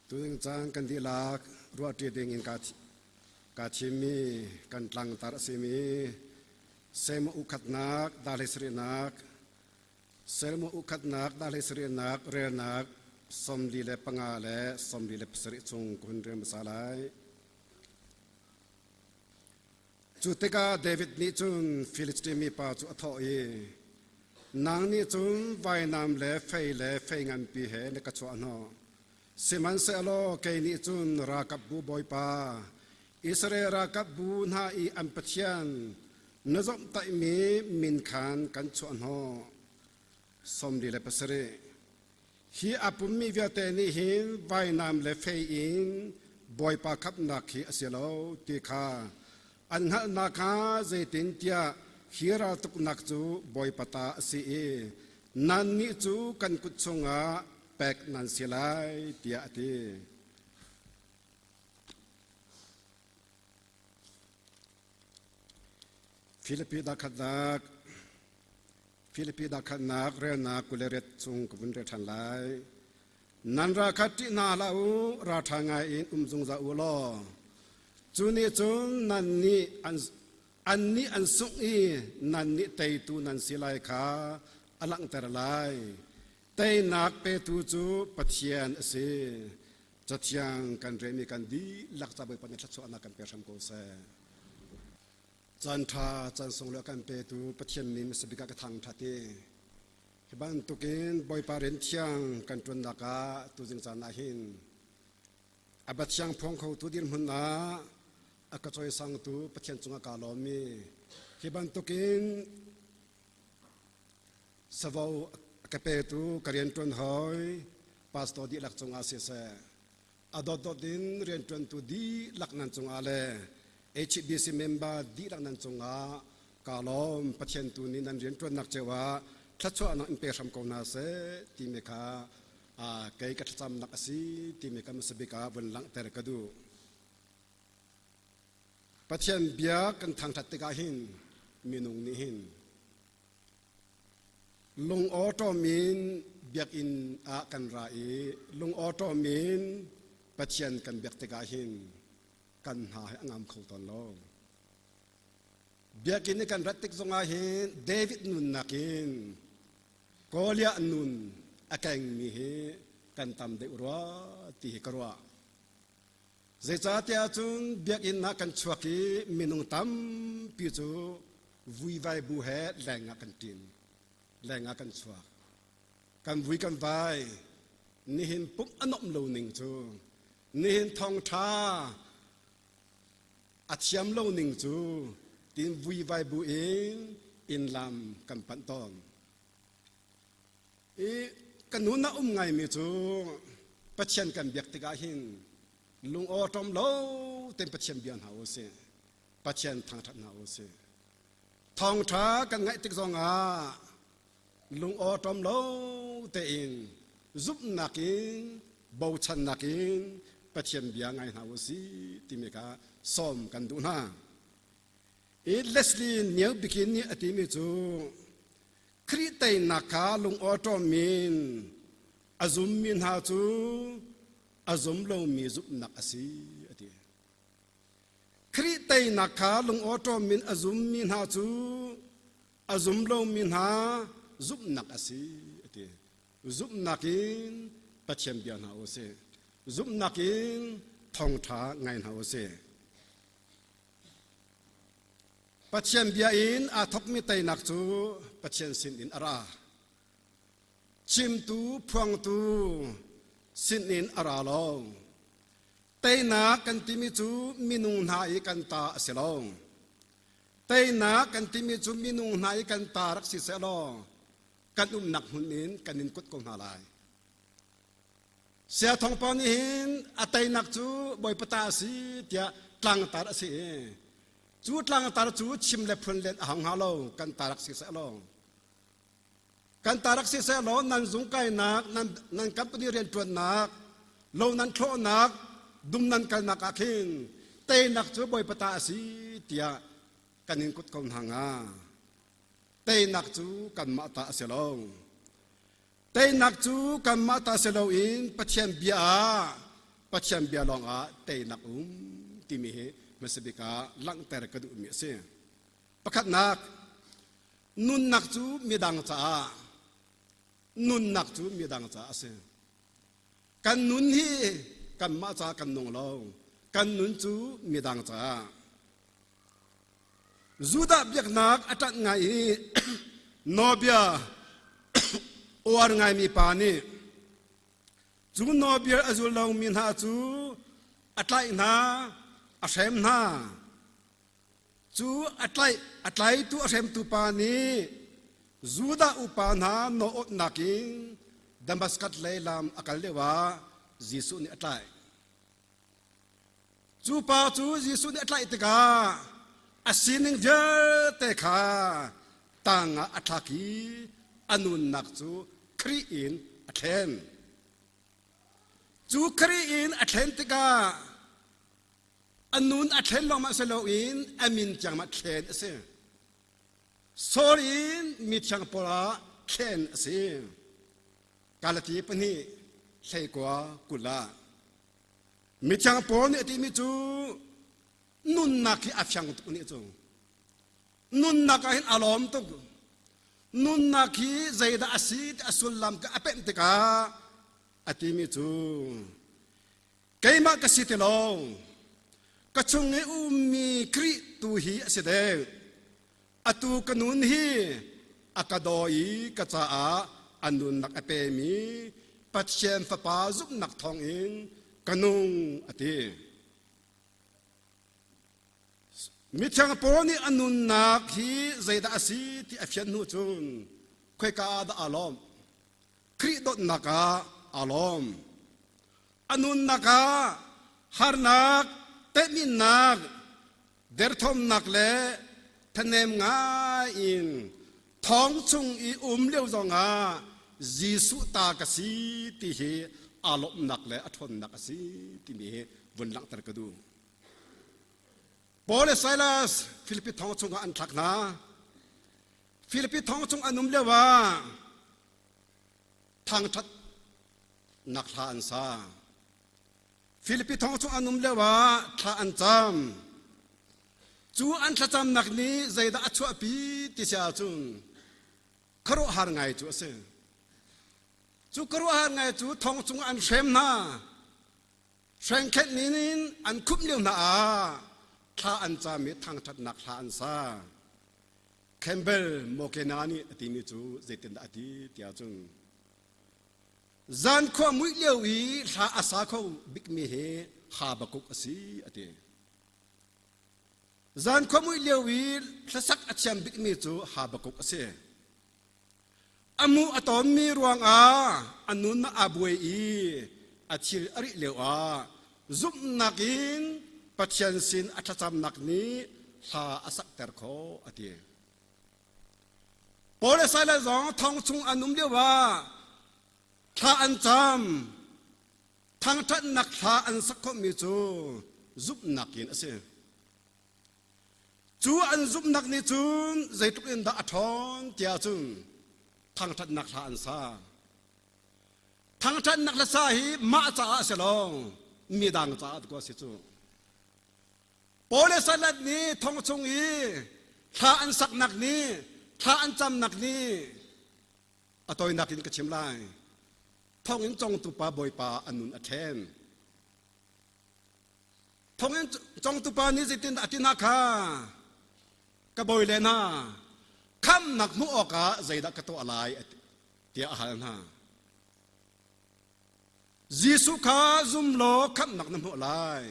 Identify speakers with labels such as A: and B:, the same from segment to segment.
A: Tuning caan kan dihlak ruahṭi ding in kaa thimmi kan tlangtar a simi Samuel ukhatnak dahle sarihnak Samuel ukhatnak dahle sarihnak relnak 45 le 47 chung ka hun rel hmasa lai. Cu tikah David nih cun Filistin mipa cu a thawh i, Nang nih cun vainam le fei le fei nganpi he na ka chuahhnawh. Sihmanhsehlaw kei nih cun ralkapbu Bawipa, Israel ralkapbu hna i an Pathian, na zawmhtaihmi min khan kan chuahhnawh. 47. Hi a pummi vialte nih hin vainam le fei in Bawipa khamhnak hi a si lo ti kha an hngalhnak kha zeitintiah hi raltuknak cu Bawipa ta a si i nannih cu kan kut chungah pek nan si lai tiah a ti. Filipi dakhatnak Filipi dakhatnak relnak 28 chung ka vun rel ṭhan lai. Nan ra kha ṭih hna hlah u, ra ṭha ngai in um zungzal u law cu nih cun nannih an annih an sungh i nannih teitu nan si lai kha a langhter lai. Teinak petu cu Pathian a si. Cathiang kan relmi kan dihlak ca Bawipa nih thluachuahnak kan pe hram ko seh. Caan ṭha, caan sunglawi a kan petu Pathian min hmasabik ah ka thangṭhat i hi bantukin Bawipa rian thiang kan ṭuannak ah tuzing caan ah hin a Pathiang phuang khotu dirhmun ah a ka cawisangtu Pathian cungah kaa lawm i hi bantukin savo a ka petu ka rianṭuan hawi pastor dihlak cungah siseh a dawtdawt in rianṭuantu dihlak nan cungah le HBC member dihlak nan cungah kaa lawm. Pathian tu nih nan rianṭuannak cio ah thluachuahnak in pe hram ko hna seh timi kha kei ka thlacamnak a si timi ka hmasa bik ah vun langhter ka duh. Pathian bia kan thangṭhat tikah hin minung nih hin Lungawṭawm in biakinn ah kan ra i lungawṭawm in Pathian kan biak tikah hin kan hna hi a ngam kho tawn lo. Biakinn i kan rat tik zongah hin David nunnak in Goliath nun a kengmi hi kan tam deuh rua ti hi ka ruah. Zeicahtiah cun biakinn ah kan chuak i minung tampi cu vuivai bu he leng ah kan ṭin, leng ah kan chuak. Kan vui kan vai. Nihin pumh a nuamh lo ning cu, nihin thawngṭha a thiam lo ning cu tin vuivai bu in inn lam kan panh tawn. I ka nun a um ngaimi cu Pathian kan biak tikah hin lung awṭawm lo tein Pathian bia hna u sih. Pathian thangṭhat hna u sih. Thawngṭha kan ngaih tik zongah lung awṭawm lo tein zumhnak in bochannak in Pathian bia ngai hna u sih timi kha sawm kan duh hna. I Leslie Neil Bikin nih a timi cu Khrih teinak kha lungawṭawm in a zummi hna cu a zum lomi zumhnak a si a ti. Khrih teinak kha lungawṭawm in a zummi hna cu a zum lomi hna zumhnak a si a ti. Zumhnak in Pathian bia hna u sih. Zumhnak in thawngṭha ngai hna u sih. Pathian bia in aa thawkmi teinak cu Pathian sinin a ra. Chimtu, phuangtu sinin a ra lo. Teinak kan timi cu minung hna i kan ta a si lo. Teinak kan timi cu minung hna i kan ta rak si seh law kan umnak hmun in kan in kut ko hna lai. Sia thawngpang nih hin a teinak cu Bawipa ta a si tiah tlangtar a si i cu tlangtar cu chim le phun len a hang hnga lo kan ta rak si seh law kan ta rak si seh law nan zung kainak nan nan company rianṭuannak lo nan thlawhnak dum nan kalnak ah khin teinak cu Bawipa ta a si tiah kan in kut ko hna hnga teinak cu kanmah ta a si lo Teinak cu kanmah ta si loin Pathian bia ah Pathian bia lawngah teinak um timi hi hmasabik ah langhter ka duhmi a si. Pakhatnak, nunnak cu midang caah nunnak cu midang caah a si. Kan nun hi kanmah caah kan nung lo. Kan nun cu midang caah. Judah biaknak a ṭanh ngai i nawbia uar ngaimi pa nih cu nawbia a zul lomi hna cu a tlaih hna, a hrem hna. Cu a tlaih a tlaitu a hremtu pa nih Judah upa hna naw-awtnak in Damaskas lei lam a kal lioah Jesuh nih a tlaih. Cu pa cu Jesuh nih a tlaih tikah a sining vialte kha tang ah a thlak i a nunnak cu Khrih in a thlen. Cu Khrih in a thlen tikah A nun a thlen lawngmah si loin a min tiangmah thlen a si. Saul in mithiang pawl ah thlen a si. Galati pahnih hleikua 20 ah mithiang Paul nih a timi cu nunnak hi a fiang tuk nih cu nunnak ah hin a lawm tuk nunnak hi zeidah a si ti a sullam ka a pemh tikah a timi cu Keimah ka si ti lo. Ka chung i ummi Khrih tu hi a si deuh. Atu ka nun hi a ka daw i ka caah a nunnak a pemi Pathian Fapa zumhnak thawngin ka nung a ti. Mithiang Paul nih a nunnak hi zeidah a si ti a fian hnu cun khoika ah dah aa lawmh? Khrih dawtnak ah aa lawm. A nunnak ah harnak, temhinnak, derthawmnak le thanem ngai in thong chung i um lio zongah Jesuh ta ka si ti hi aa lawmhnak le a ṭhawnnak a si timi hi vun langhter ka duh. Paul le Silas Filipi thong chungah an thlak hna. Filipi thong chung an um lio ah thangṭhatnak hla an sa. Filipi thong chung an um lio ah thla an cam. Cu an thlacamnak nih zeidah a chuahpi ti si ahcun khuaruahhar ngai cu a si. Cu khuaruahhar ngai cu thong chung an hrem hna. Hrengkhenh in an khumh lio hna ah thla an cam i thangṭhatnak hla an sa. Campbell Mokena nih a timi cu zeitindah a ti tiah cun zan khua muih lio i hla a sa kho bikmi hi Habakkuk a si a ti. Zan khua muih lio i hlasak a thiam bikmi cu Habakkuk a si. A mu a tawnmi ruangah a nun aa buai i a thil a rih lio ah zumhnak in Pathian sin a thlacamnak nih hla a sakter khawh a ti. Paul le Silas zong thong chung an um lio ah thla an cam thangṭhatnak hla an sak khawhmi cu zumhnak in a si. Cu an zumhnak nih cun zeitluk in dah a ṭhawn tiah cun thangṭhatnak hla an sa. Thangṭhatnak hla sa hi mah caah a si lo, midang caah tu a si cu. Paul le Silas nih thong chung i thla an saknak nih, thla an camnak nih a tawinak in ka chim lai. Thonginn congtu pa Bawipa a nun a thlen. Thonginn congtu pa nih zeitindah a ti hna kha ka bawi le hna khamnak hmuh awkah zeidah ka tuah lai tiah a hal hna. Jesuh kha zum law khamhnak na hmuh lai.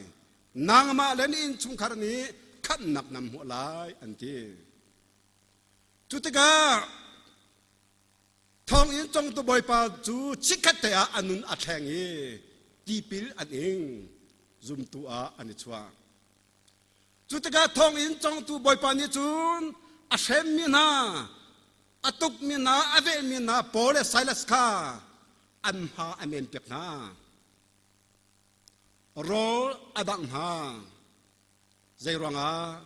A: Nangmah le na innchungkhar nih khamhnak nan hmuh lai an ti. Cu tikah Thawnginn congtu bawipa cu chikkhat te ah a nun a thleng i tipil an ing zumtu ah an i chuah. Cu tikah thawnginn congtu bawipa nih cun a hremmi hna, a tukmi hna, a vehmi hna Paul le Silas kha an hma a menpiak hna. Rawl a dangh hna. Zeiruangah?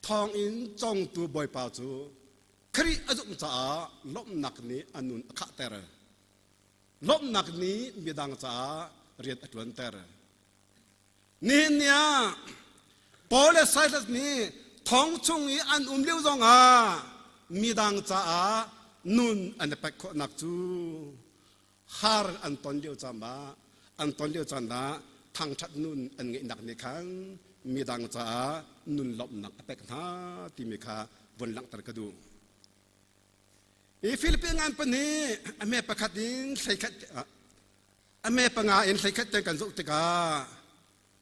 A: Thawnginn congtu bawipa cu Khrih a zumh caah lawmhnak nih a nun a khahter. Lawmhnak nih midang caah rian a ṭuanter. Nihin ni ah Paul le Silas nih thong chung i an um lio zongah midang caah nun an i pek khawhnak cu har an ton lio caan ah an ton lio caan ah thangṭhat nun an ngeihnak nih khan midang caah nun lawmhnak a pek hna timi kha vun langhter ka duh. Hi Philippine ngan pahnih a me pakhat in hleikhat a me panga in hleikhat te kan zoh tikah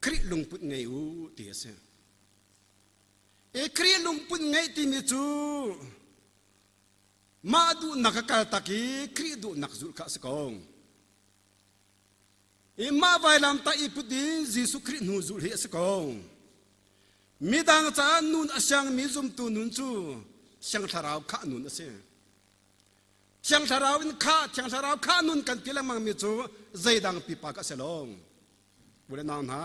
A: Khrih lungput ngei u ti a si. I Khrih lungput ngeih timi cu mah duhnak a kal tak i Khrih duhnak zulh kha a si ko. I mah vailam tah i put in Jesuh Khrih hnu zulh hi a si ko. Midang caah nun a siangmi zumtu nun cu Thiang Thlarau khah nun a si. Thiang Thlarau in khah, Thiang Thlarau khah nun kan ti lengmang mi cu zeidang pipa ka si lo. U le nau hna,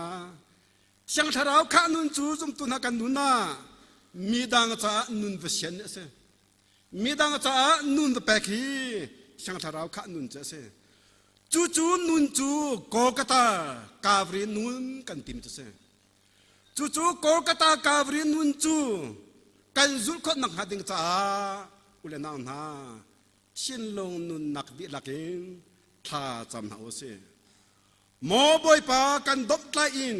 A: Thiang Thlarau khah nun cu zumtu hna kan nun ah midang caah nun va sian a si. Midang caah nun va pek hi Thiang Thlarau khah nun cu a si. Cucu nun cu Kolkata Calvary nun kan tim cu si. Cucu Kolkata Calvary nun cu kan zulh khawh nak hnga ding caah u le nau hna thinlung nunnak dihlak in thla cam hna u sih. Maw Bawipa kan domhtlai in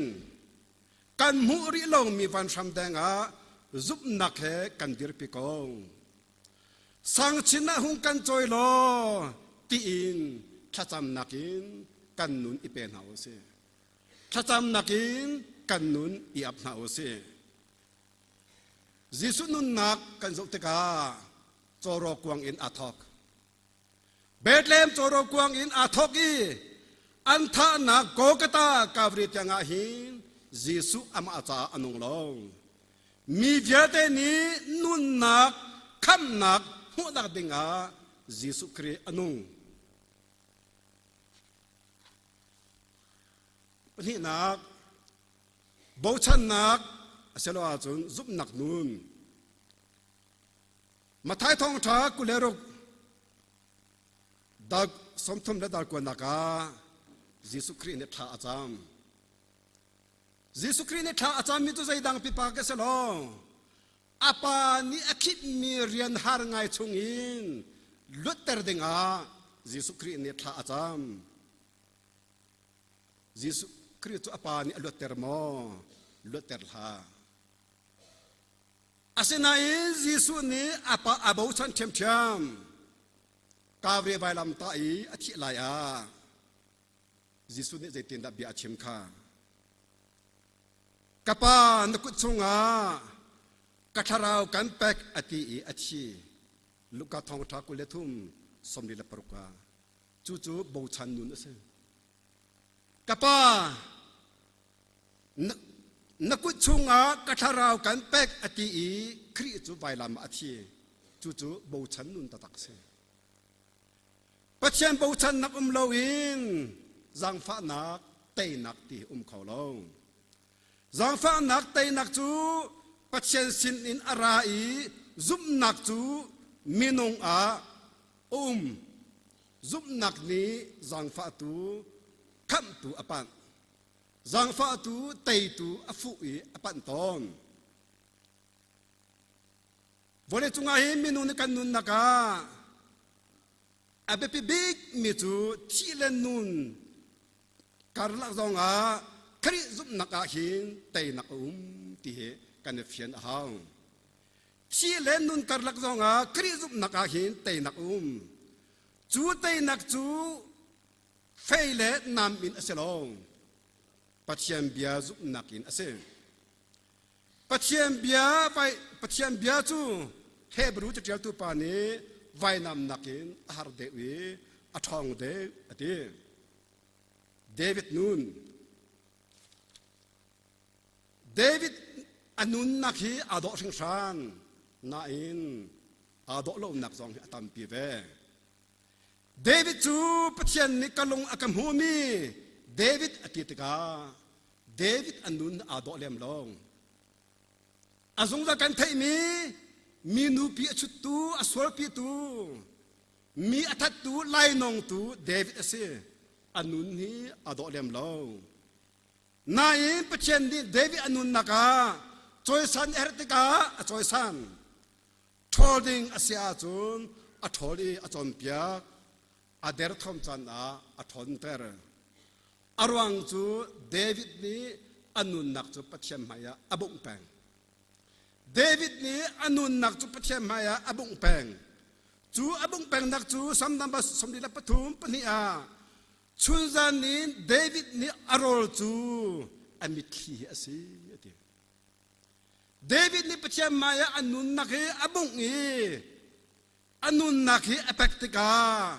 A: kan hmuh rih lomi vanhram deng ah zumhnak he kan dirpi ko. Sangchin ah hung kan cawi law tiin thlacamnak in kan nun i pe hna u sih. Thlacamnak in kan nun i ap hna u sih. Jesuh nunnak kan zoh tikah cawraw kuang in aa thawk. Bethlehem cawraw kuang in aa thawk i an thahnak Golgotha Calvary tiangah hin Jesuh amah caah a nung lo. Mi vialte nih nunnak khamhnak hmuhnak dingah Jesuh Khrih a nung. Pahnihnak, bochannak a si lo ahcun zumhnak nun. Matthai thawngṭha 26 dal 30 le dal kuanak ah Jesuh Khrih nih thla a cam. Jesuh Khrih nih thla a cammi cu zeidang pipa ka si lo. A pa nih a khitmi rian har ngai chungin luatter dingah Jesuh Khrih nih thla a cam. Jesuh Khrih cu a pa nih a luatter maw? Luatter hlah. Asinain Jesuh nih a pa a bochan ṭhiamṭhiam. Kavre vailam tah i a thih lai ah Jesuh nih zeitindah bia a chim kha? Ka pa na kut chungah ka thlarau kan pek a ti i a thi. Luka thawngṭha 23 46 ah cucu bochan nun a si. Ka pa Na kut chungah ka thlarau kan pek a ti i Khrih cu vailam ah a thi. Cucu bochan nun taktak a si. Pathian bochannak um loin zaangfahnak teinak ti um kho lo. Zaangfahnak teinak cu Pathian sinin a ra i zumhnak cu minung ah a um. Zumhnak nih zaangfahtu khamhtu a panh. Zaangfahtu teitu a fuh i a panh tawn. Vawleicung ah hin minung nih kan nunnak ah a biapi bikmi cu thih le nun karlak zong ah Khrih zumhnak ah hin teinak a um ti hi kan i fian a hau. Thih le nun karlak zong ah Khrih zumhnak ah hin teinak a um. Cu teinak cu fei le nam in a si lo. Pathian bia zumhnak in a si. Pathian bia vai Pathian bia cu Hebrew caṭialtu pa nih vainam nakin a har deuh i a ṭhawng deuh a ti. David nun David a nunnak hi aa dawh hringhran nain aa dawh lonak zong hi a tampi ve. David cu Pathian nih ka lung a ka hmumi David a ti tikah David a nun aa dawh lem lo. A zungzal kan theihmi mi nupi a chuttu, a sualpitu, mi a thattu, lainawngtu David a si. A nun hi a dawh lem lo. Nain Pathian nih David a nunnak ah cawisan a herh tikah a cawisan. Ṭhawl ding a si ahcun a ṭhawl i a cawnpiak. A derthawm caan ah a ṭhawnter. A ruang cu David nih a nunnak cu Pathian hmaiah a bungh peng. David nih a nunnak cu Pathian hmaiah a bungh peng. Cu a bungh pengnak cu Salm number 43 pahnih ah chunzan in David nih a rawl cu a mitthli hi a si a ti. David nih Pathian hmaiah a nunnak hi a bungh i a nunnak hi a pek tikah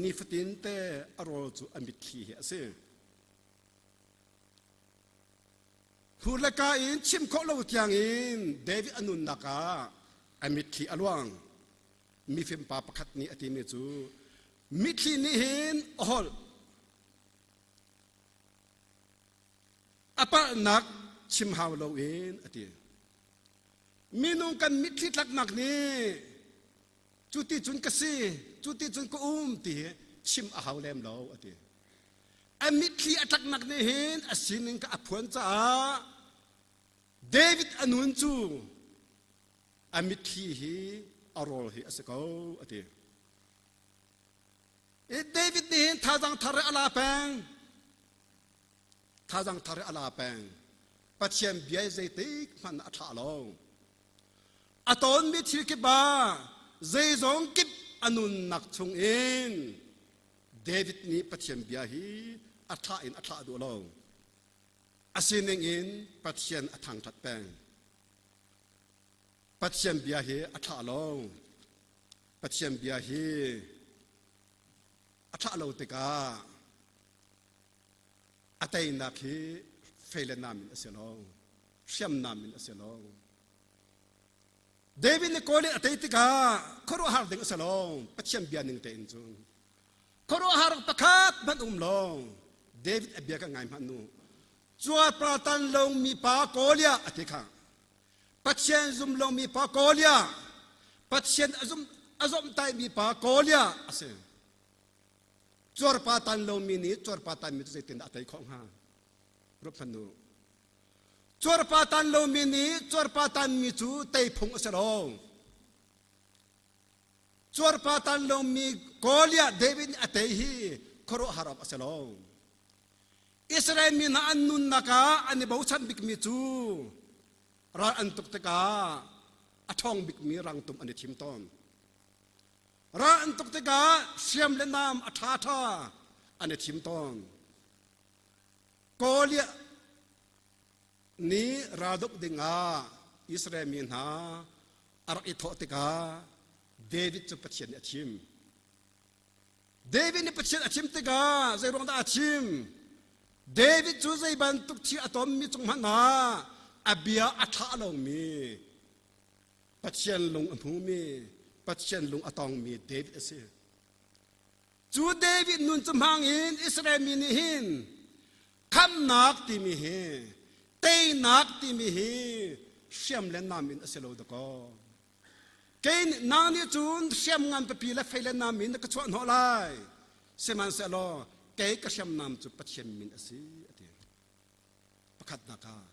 A: nifatin te a rawl cu a mitthli hi a si. Hur le ka in chim khawh lo tiang in David a nunnak ah a mitthli a luang. Mifim pa pakhat nih a timi cu mitthli nih hin a holh a palhnak chim hau loin a ti. Minung kan mitthli tlaknak nih cu ti cun ka si, cu ti cun ka um ti hi chim a hau lem lo a ti. A mitthli a tlaknak nih hin a sining kha a phuan caah David a nun cu a mitthli hi a rawl hi a si ko a ti. David nih hin thazang thar a la peng. Thazang thar a la peng. Pathian bia zeitik hmanh a thlah lo. A tawnmi thil kip ah zeizong kip a nunnak chung in David nih Pathian bia hi a thlah in a thlah duh lo. A sining in Pathian a thangṭhat peng. Pathian bia hi a thlah lo. Pathian bia hi a thlah lo tikah a teinak hi fei le nam in a si lo. Hriamnam in a si lo. David nih Goliath a tei tikah khuaruahhar ding a si lo. Pathian bia ning tein cun. Khuaruahhar pakhat hmanh um lo. David a bia ka ngai hmanh nu. Cuarpartan lomi pa Goliath a ti kha. Pathian zum lomi pa Goliath. Pathian a zum a zomhtaihmi pa Goliath a si. Cuarpa tan lomi nih cuarpa tanmi cu zeitindah a tei khawh hnga? Ruat hmanh u. Cuarpa tan lomi nih cuarpa tanmi cu tei phung a si lo. Cuarpa tan lomi Goliath David nih a tei hi khuaruahhar awk a si lo. Israel mi hna an nunnak ah an i bochan bikmi cu ral an tuk tikah a ṭhawng bikmi rangtum an i thim tawn. Ral an tuk tikah hriam le nam a ṭhaṭha an i thim tawn. Goliath nih ralduk dingah Israel mi hna a rak i thawh tikah David cu Pathian nih a thim. David nih Pathian a thim tikah zei ruang dah a thim? David cu zei bantuk thil a tonmi cung hmanh ah a bia a thlah lomi Pathian lung a hmumi Pathian lung a tongmi David a si. Cu David nun cu hmang in Israel mi nih hin khamnak timi hi teinak timi hi hriam le nam in a si lo dakaw. Kei nang nih cun hriamngan pipi le fei le nam in na ka chuah hnawh lai. Sihmanhsehlaw kei ka hriamnam cu Pathian min a si a ti. Pakhatnak ah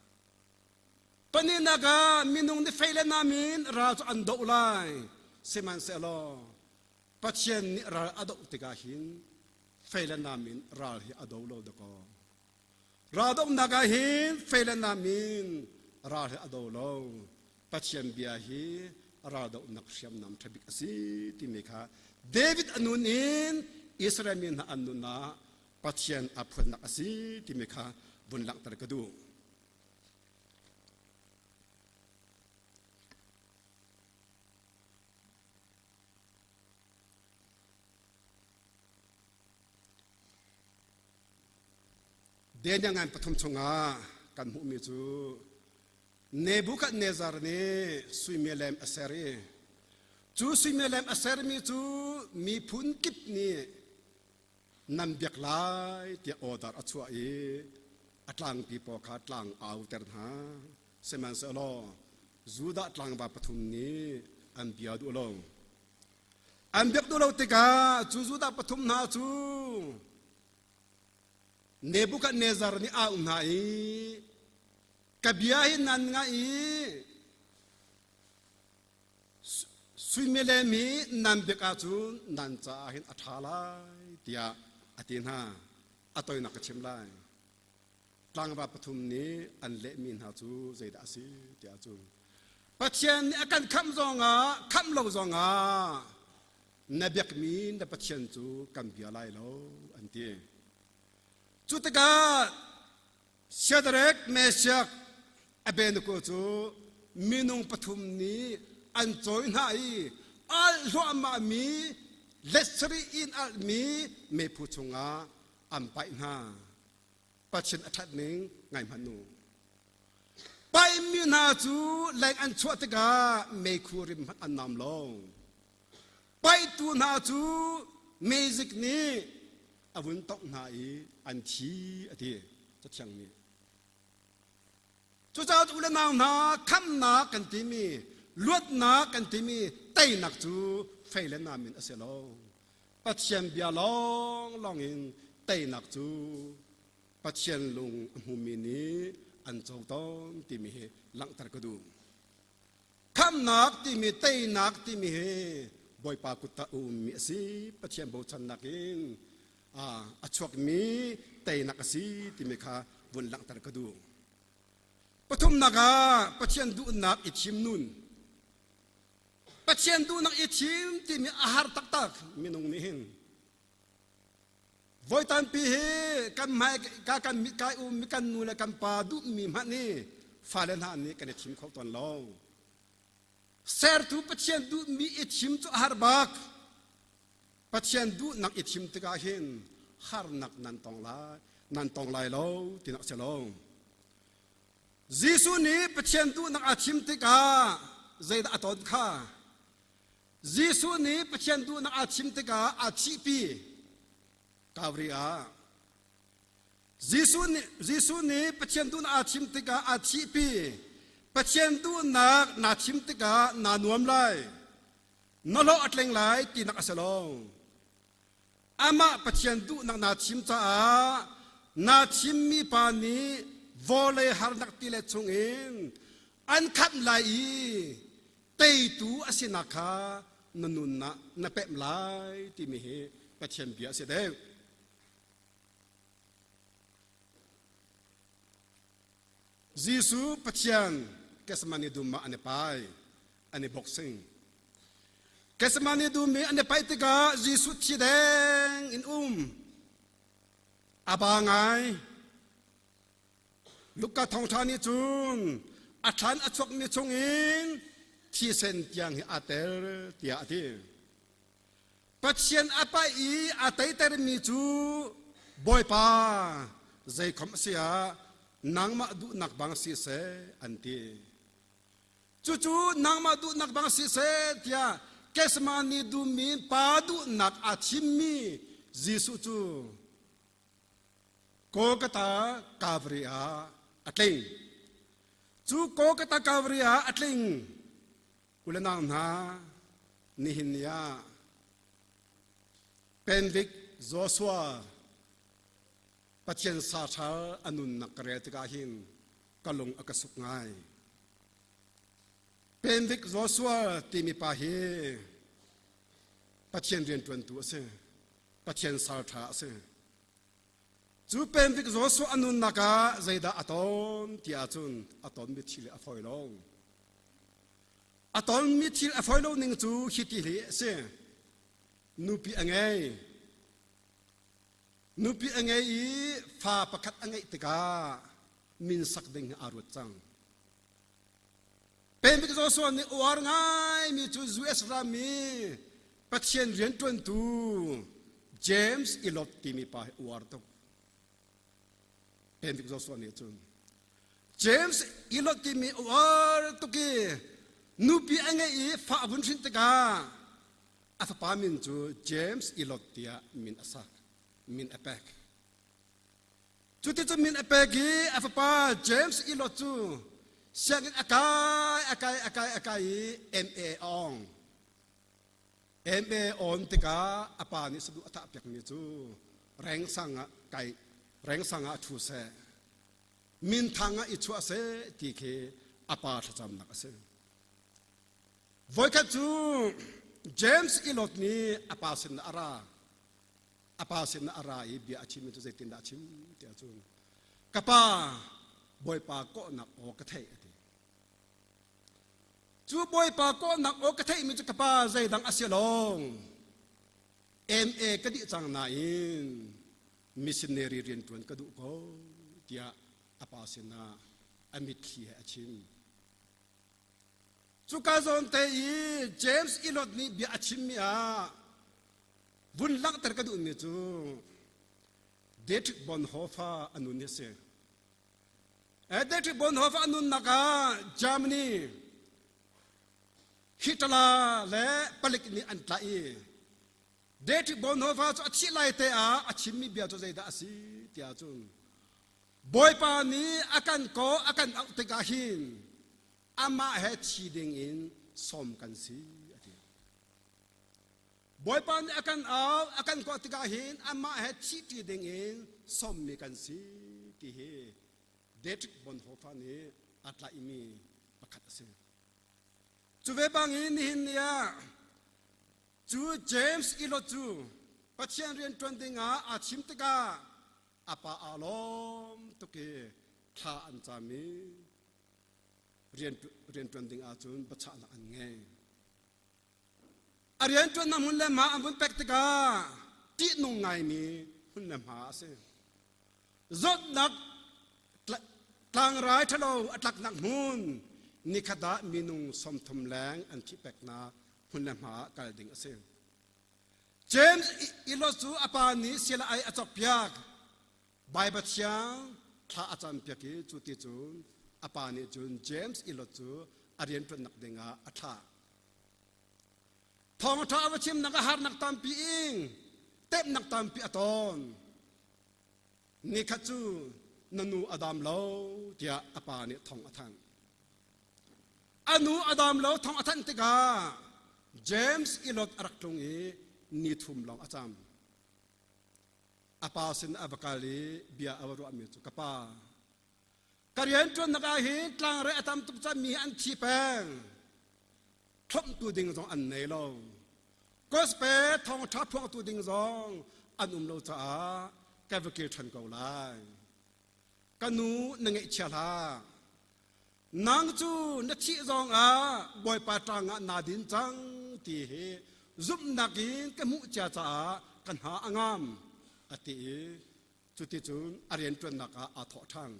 A: Pahnihnak ah minung nih fei le nam in ral cu an doh lai. Sihmanhsehlaw Pathian nih ral a doh tikah hin fei le nam in ral hi a do lo dakaw. Ral dohnak ah hin fei le nam in ral hi a do lo. Pathian bia hi ral dohnak hriamnam ṭha bik a si timi kha David a nun in Israel mi hna an nun ah Pathian aa phuannak a si timi kha vun langhter ka duh. Daniel ngan pathum chungah kan hmuhmi cu Nebuchadnezzar nih suimilem a ser i cu suimilem a sermi cu miphun kip nih nan biak lai tiah order a chuah i a tlangpi pawl kha tlang auter hna. Sihmanhsehlaw Judah tlangva pathum nih an bia duh lo. An biak duh lo tikah cu Judah pathum hna cu. Nebuchadnezzar nih a auh hna i ka bia hi nan ngaih i suimilem hi nan biak ahcun nan caah hin a ṭha lai tiah a ti hna. A toinak ka chim lai. Tlangva pathum nih an lehmi hna cu zeidah a si tiah cun Pathian nih a kan khamh zongah khamh lo zongah na biakmi na Pathian cu kan bia lai lo an ti. Cu tikah Shadrach, Meshach, Abednego cu minung pathum nih an cawi hna i alh hluahmahmi let sarih in alhmi meiphu chungah an paih hna. Pathian a ṭhat ning ngai hmanh u. Paihmi hna cu leng an chuah tikah meikhu rim hmanh an nam lo. Paihtu hna cu meizik nih a vun tongh hna i an thi a ti Cathiang nih. Cucaah u le nau hna khamnak kan timi luatnak kan timi teinak cu fei le nam in a si lo. Pathian bia lawnglawng in teinak cu Pathian lung a hmumi nih an co tawn timi hi langhter ka duh. Khamnak timi teinak timi hi Bawipa kut ah a ummi a si. Pathian bochannak in a chuakmi teinak a si timi kha vun langhter ka duh. Pathumnak ah Pathian duhnak i thim nun. Pathian duhnak i thim timi a har taktak minung nih hin. Voi tampi hi kan hmai ka kan mit kai um mi kan nu le kan pa duhmi hmanh hi fale hna nih kan i thim kho tawn lo. Sertu Pathian duhmi i thim cu a har bak. Pathian duhnak i thim tikah hin harnak nan tong lai, nan tong lai lo tinak si lo. Jesuh nih Pathian duhnak aa thim tikah zeidah a ton kha? Jesuh nih Pathian duhnak aa thim tikah aa thihpi Calvary ah. Jesuh nih, Jesuh nih Pathian duhnak aa thim tikah aa thihpi. Pathian duhnak naa thim tikah naa nuam lai. Na hlawh a tleng lai tinak a si lo. Amah Pathian duhnak naa thim caah naa thimmi pa nih vawlei harnak tilet chungin an khamh lai i teitu a sinak kha na nunnak na pemh lai timi hi Pathian bia a si deuh. Jesuh Pathian Gethsemane dum ah an i pai, an i boxing. Gethsemane dum i an i paih tikah Jesuh thi deng in um. A ba ngai. Luka thawngṭha nih cun a thlan a chuakmi chungin thisen tiang hi aa tel tiah a ti. Pathian a paih i a teitermi cu Bawipa zeikhom a si ah nangmah duhnak bang si seh an ti. Cucu nangmah duhnak bang si seh tiah Gethsemane dum in pa duhnak aa thimmi Jesuh cu Golgotha Calvary ah a tling. Cu Golgotha Calvary ah a tling. U le nau hna, nihin ni ah Penvik Joshua Pathian saṭhal a nunnak ka rel tikah hin ka lung a ka suk ngai. Penvik Joshua timi pa hi Pathian rianṭuantu a si. Pathian salṭha a si. Cu penbik Joshua a nunnak ah zeidah a ton ti ahcun a tonmi thil a fawi lo. A tonmi thil a fawi lo ning cu hiti hi a si. Nupi a ngei. Nupi a ngei i fa pakhat a ngeih tikah min sak ding aa ruat cang. Penbik Joshua nih uar ngaimi cu US ram i Pathian rianṭuantu James Elot timi pa hi uar tuk. Penbik Joshua nih cun James Elot timi uar tuk i nupi a ngeih i fa a vun hrin tikah a fapa min cu James Elot tiah min a sak, min a pek. Cuticun min a pek i a fapa James Elot cu sianginn a kai a kai a kai a kai i MA a ong. MA on tikah a pa nih saduh a thah piakmi cu rengsang ah kai. Rengsang ah ṭhu seh, minthang ah i chuah seh ti khi a pa thlacamnak a si. Voikhat cu James Elot nih a pa sin a ra. A pa sin a ra i bia a chimmi cu zeitindah a chim tiah cun ka pa Bawipa kawhnak aw ka theih a ti. Cu Bawipa kawhnak aw ka theihmi cu ka pa zeidang a si lo. MA ka dih cang nain missionary rian ṭuan ka duh ko tiah a pa sinah a mitthli he a chim. Cuka zawn te i James Elot nih bia a chimmi ah vun langhter ka duhmi cu Dietrich Bonhoeffer a nun hi a si. Dietrich Bonhoeffer a nunnak ah Germany Hitler le palik nih an tlaih i Dietrich Bonhoeffer cu a thih lai te ah a chimmi bia cu zeidah a si tiah cun Bawipa nih a kan kawh a kan auh tikah hin amah he thi ding in sawm kan si a ti. Bawipa nih a kan au a kan kawh tikah hin amah he thihṭi ding in sawmmi kan si ti hi Dietrich Bonhoeffer nih a tlaihmi pakhat a si. Cu ve bangin nihin ni ah cu James Elot cu Pathian rian ṭuan dingah aa thim tikah a pa aa lawm tuk i thla an cam i rian ṭuan ding ahcun biachahnak an ngei. A rian ṭuannak hmun le hma an vun pek tikah ṭihnung ngaimi hmun le hma a si. Zawtnak tlangrai ṭhalo a tlaknak hmun nikhat ah minung 30 leng an thih peknak hmun le hma ah kal ding a si. James Elot cu a pa nih siala ai a cawkpiak. Baibal thiang thla a campiak i cu ti cun a pa nih cun James Elot cu a rianṭuannak dingah a thlah. Thawngṭha a va chimnak a harnak tampi ing temhnak tampi a tawn. Nikhat cu na nu a dam lo tiah a pa nih thong a thanh. A nu a dam lo thong a thanh tikah James Elot a rak tlung i ni thum lawng a cam. A pa sin a va kal i bia a va ruahmi cu ka pa ka rianṭuannak ah hin tlangrai a tam tuk cang mi an thi peng thlomhtu ding zong an nei lo gospel thawngṭha phuangtu ding zong an um lo caah ka va kir ṭhan ko lai ka nu na ngeihchia hlah nang cu na thih zong ah bawipa ṭang ah naa din cang ti hi zumhnak in ka hmuh cia caah ka hna a ngam a ti i Cuticun a rianṭuannak ah aa thawh ṭhan.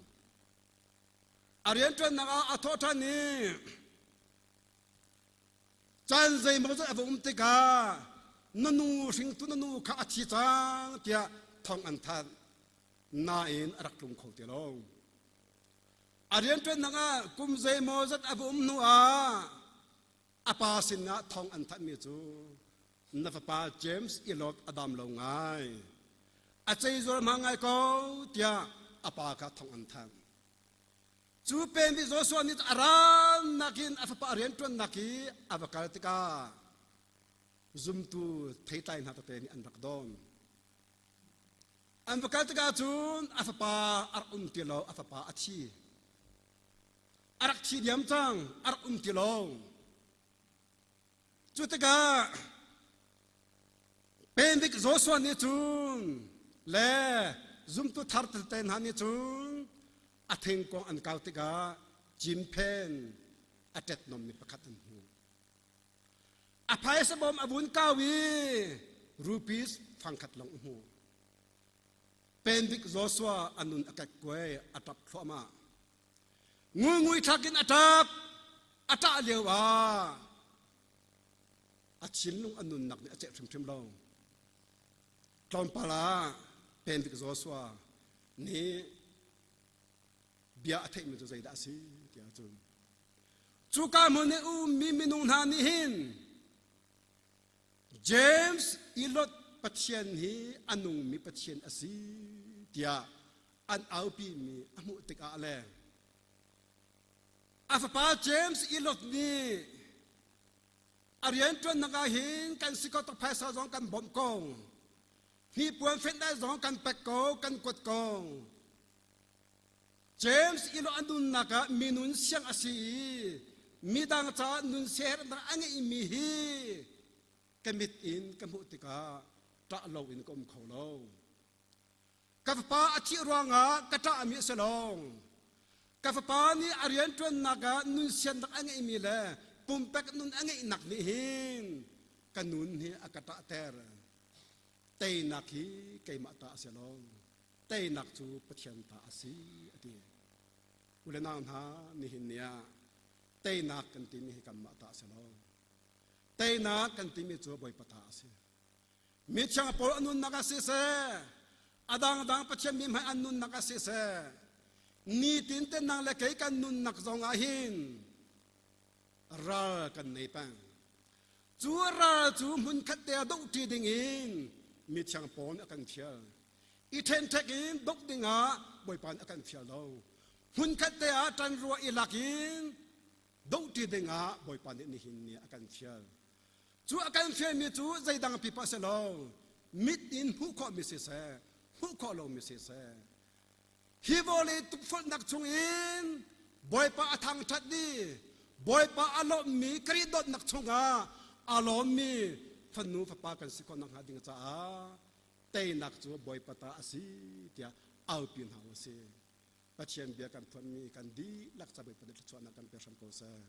A: A rianṭuannak ah aa thawh ṭhan i caan zeimawzat a va um tikah na nu hringtu na nu kha a thi cang tiah thawng an thanh. Nain a rak tlung kho ti lo. A rianṭuannak ah kum zeimawzat a va um hnu ah a pa sinah thawng an thanhmi cu na fapa James Elot a dam lo ngai a cei zualma ngai ko tiah a pa kha thawng an thanh cu pen nih Joshua nih a rannak in a fapa rianṭuannak i a va kal tikah zumtu theitlai hna tete nih an rak don an va kal tikah cun a fapa a rak um ti lo a fapa a thi a rak thi diam cang a rak um ti lo cu tikah Pendik Joshua nih cun le zumtu thar tete hna nih cun a thingkung an kau tikah Jimphen a ṭetnommi pakhat an hmuh. A phaisa bawm a vun kau i rupees fangkhat lawng a hmuh. Pendik Joshua a nun a kekkuai a ṭap thluahmah. Ngulngui thlak in a ṭap. A ṭah lio ah a thinlung a nunnak nih a ceh hrimhrim lo. Tlawmpal ah Pendik Joshua nih bia a theihmi cu zeidah a si tiah cun cuka hmun i ummi minung hna nih hin James Elot Pathian hi a nungmi Pathian a si tiah an aupimi a hmuh tikah le a fapa James Elot nih a rianṭuannak ah hin kan si ko tuk phaisa zong kan bawmh ko. Hnipuan fenh zong kan pek ko, kan kuat ko. James ilo a nunnak ah minun siang a si i midang caah nun siaherhnak a ngeihmi hi ka mit in ka hmuh tikah ṭah lo in ka um kho lo. Ka fapa a thih ruangah ka ṭahmi a si lo. Ka fapa nih a rianṭuannak ah nun siannak a ngeihmi le pumpek nun a ngeihnak nih hin ka nun hi a ka ṭahter. Teinak hi keimah ta a si lo. Teinak cu Pathian ta a si a ti. U le nau hna nihin ni ah teinak kan timi hi kanmah ta a si lo. Teinak kan timi cu Bawipa ta a si. Mithiang pawl a nunnak ah siseh, a dangdang Pathian mi hmai an nunnak ah siseh, nitin te nang le kei kan nunnak zong ah hin ral kan nei peng. Cu ral cu hmunkhat te ah dohṭi ding in mithiang pawl nih a kan fial. I ṭhenṭhek in doh ding ah Bawipa nih a kan fial lo. Hmunkhat te ah ṭanrua i lak in dohṭi ding ah Bawipa nih nihin ni a kan fial. Cu a kan fialmi cu zeidang pipa si lo, mit in hmuh khawhmi siseh, hmuh khawh lomi siseh, hi vawlei tukforhnak chungin Bawipa a thangṭhat i Bawipa a lawmhmi Khrih dawtnak chungah a lawmmi fanu fapa kan si khawh nakhnga ding caah teinak cu Bawipa ta a si tiah aupi hna u sih. Pathian bia kan phuanmi kan dihlak ca Bawipa nih thluachuahnak kan pe hram ko seh.